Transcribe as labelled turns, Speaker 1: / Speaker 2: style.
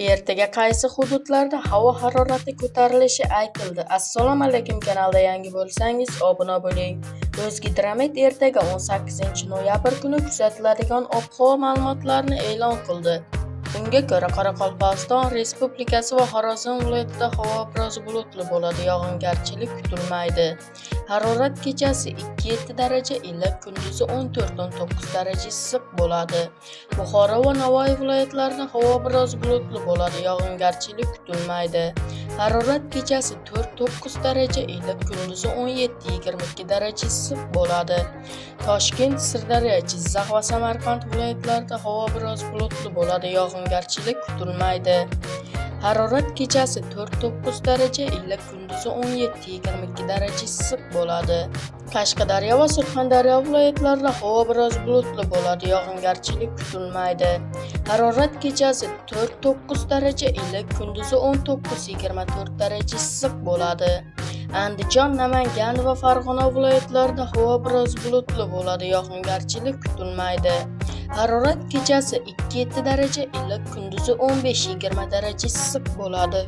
Speaker 1: Ertaga qaysi hududlarda havo harorati ko'tarilishi aytildi. Assalomu alaykum, kanalda yangi bo'lsangiz, obuna bo'ling. O'zgidromet ertaga 18-noyabr kuni kuzatiladigan ob-havo ma'lumotlarini e'lon qildi. Unga ko'ra, Qoraqalpog'iston Respublikasi va Xorazm viloyatida havo biroz bulutli bo'ladi, yog'ingarchilik kutilmaydi. Harorat kechasi 2-7 daraja iliq, kunduzi 14-19 daraja issiq bo'ladi. Buxoro va Navoiy viloyatlarida havo biroz bulutli bo'ladi, yog'ingarchilik kutilmaydi. Harorat kechasi 4-9 daraja iliq, kunduzi 17-22 daraja issiq bo'ladi. Toshkent, Sirdaryo, Jizzax va Samarqand viloyatlarida havo biroz bulutli bo'ladi, yog'ingarchilik kutilmaydi. Harorat kechasi 4-9 daraja iliq, kunduzi 17-22 daraja issiq bo'ladi. Qashqadaryo va Surxondaryo viloyatlarida havo biroz bulutli bo'ladi, yog'ingarchilik kutilmaydi. Harorat kechasi 4-9 daraja iliq, kunduzi 19-24 daraja issiq bo'ladi. Andijon, Namangan va Farg'ona viloyatlarida havo biroz bulutli bo'ladi, yog'ingarchilik kutilmaydi. Harorat kechasi 2-7 daraja iliq, kunduzi 15-20 daraja issiq bo'ladi.